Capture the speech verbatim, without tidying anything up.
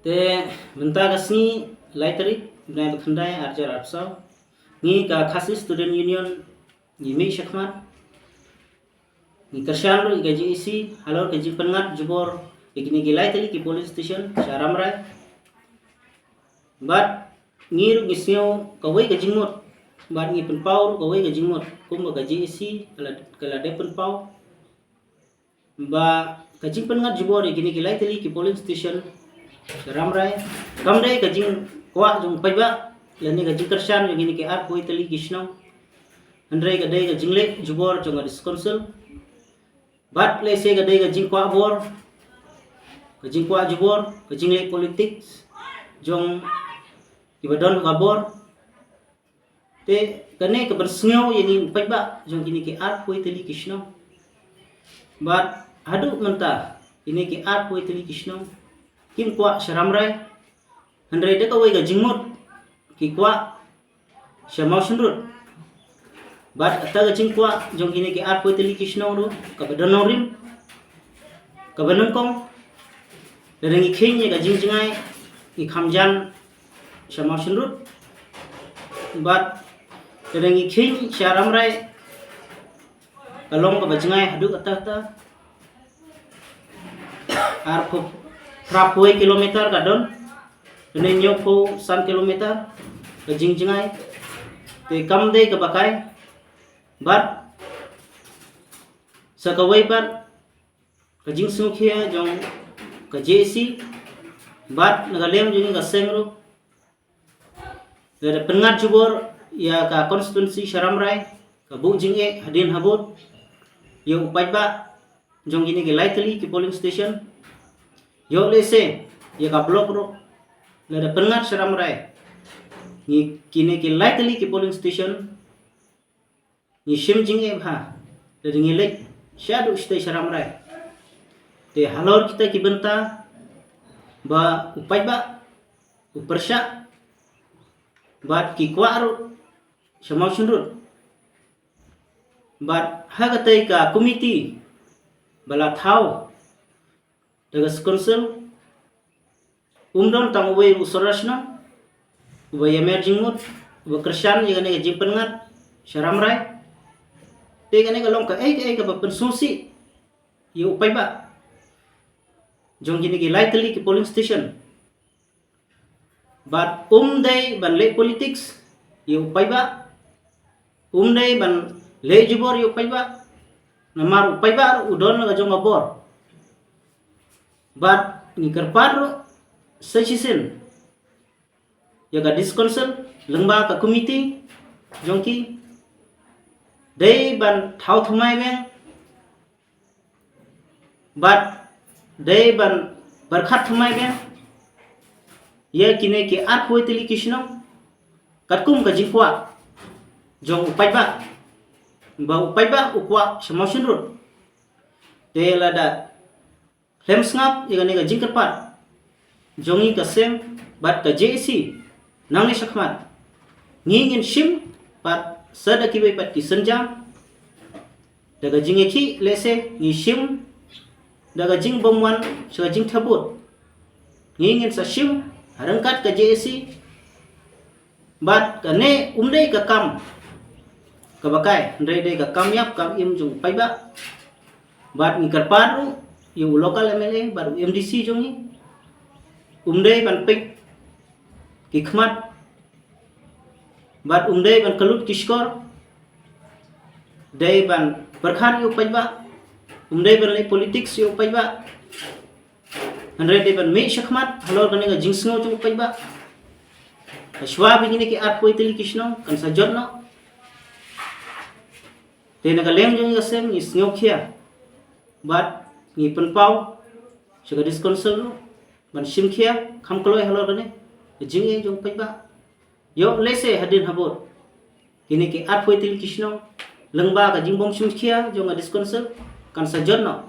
Te mynta ka sngi lai tarik bnai ba khyndai arjar arphew saw, ngi ka Khasi Student Union ngi mih shakhmat, ngi kyrshan ruh ïa ka J A C halor ka jingpynngat jubor ïa kine ki lai tylli ki polling station sha Ramrai. Bad ngi ruh ngi sngew kawei ka jingmut, bad ngi pynpaw ruh kawei ka jingmut kumba ka J A C ka la, ka la dep pynpaw ba ka jingpynngat jubor ïa kine ki lai tylli ki polling station sha Ramrai kam dei ka jingkwah jong u paidbah lane ka jingkyrshan jong kine ki arphew tylli ki shnong. Hynrei ka dei ka jingleh jubor jong ka District Council. Bad lehse ka dei ka jingkwah bor, ka jingkwah jubor, ka jingleh politics jong kiba don ha ka bor. Te kane ka pynsngew ïa ngi u paidbah jong kine ki arphew tylli ki shnong. Bad haduh mynta kine ki arphew tylli ki shnong kim kwah sha Ramrai. Hynrei da kawei ka jingmut ki kwah sha Mawshynrut. Bad kata ka jingkwah jong kine ki arphew tylli ki shnong ruh kaba don nongrim, kaba nyngkong, lada ngi kheiñ ïa ka jingjngai ngi kham jan sha Mawshynrut. Bad lada ngi kheiñ sha Ramrai ka long kaba jngai haduh katta katta. Arphew, phraphew kilometer ka don, lane hynñiewphew san kilometer ka jingjngai. Te kam dei kaba kai. Bad sa kawei pat ka jingsngewkhia jong ka J A C bad na ka liang jong ka seng ruh, lada pynngat jubor ïa ka constituency sha Ramrai, ka buh jingeh hadien habud ïa u paidbah jong kine ki lai tylli ki polling station. Ïoh lehse ïa ka block ruh lada pynngat sha Ramrai, ngi kine ki lai tylli ki polling station ngi shim jingeh bha lada ngi leit shaduh shatei sha Ramrai. Te halor kita ki bynta ba u paidbah u pyrshah bad ki kwah ruh sha Mawshynrut. Bad ha katei ka komiti ba la thaw da ka Council, um don tang uwei u sordar shnong uba ïamer jingmut, uba kyrshan ïa kane ka jingpynngat sha Ramrai. Te kane ka long kaei kaei kaba pynsngewsih ïa u paidbah jong kine ki lai tylli ki polling station. Bad um dei ban leh politics ïa u paidbah, um dei ban leh jubor ïa u paidbah. Namar u paidbah u don la ka jong ka bor. Bad ngi kyrpad ruh sa shisien ïa ka District Council lyngba ka komiti jong ki, dei ban thaw thymmai beng bad dei ban pyrkhat thymmai beng ïa kine ki arphew tylli ki shnong katkum ka jingkwah jong u paidbah, ba u paidbah u kwah sha Mawshynrut. Te lada khlem sngap ïa kane ka jingkyrpad jong ngi ka seng bad ka J A C nangne shakhmat, ngi ngin shim pat sa da kiwei pat ki sienjam. Da ka jingïakhih lehse ngi shim, da ka jingbymwan sha ka jingthep vote ngi ngin sa shim ha ryngkat ka J A C. Bad kane um dei ka kam kaba kai, hynrei dei ka kam ïap kam im jong u paidbah. Bad ngi kyrpad ruh ïa u local M L A bad u M D C jong ngi, um dei ban peit ki khmat bad um dei ban kyllut ki shkor. Dei ban pyrkhat ïa u paidbah, um dei ban leh politics ïa u paidbah. Hynrei dei ban mih shakhmat halor kane ka jingsngew jong u paidbah. Hashwa ba kine ki arphew tylli ki shnong kan sa jot noh. Te na ka liang jong ngi ka seng ngi sngewkhia bad ngi pynpaw sha ka District Council ruh ban shim khia kham kloi halor kane ka jingeh jong u paidbah. Ïoh lehse hadien habud kine ki arphew tylli ki shnong lyngba ka jingbym shim khia jong ka District Council kan sa jot noh.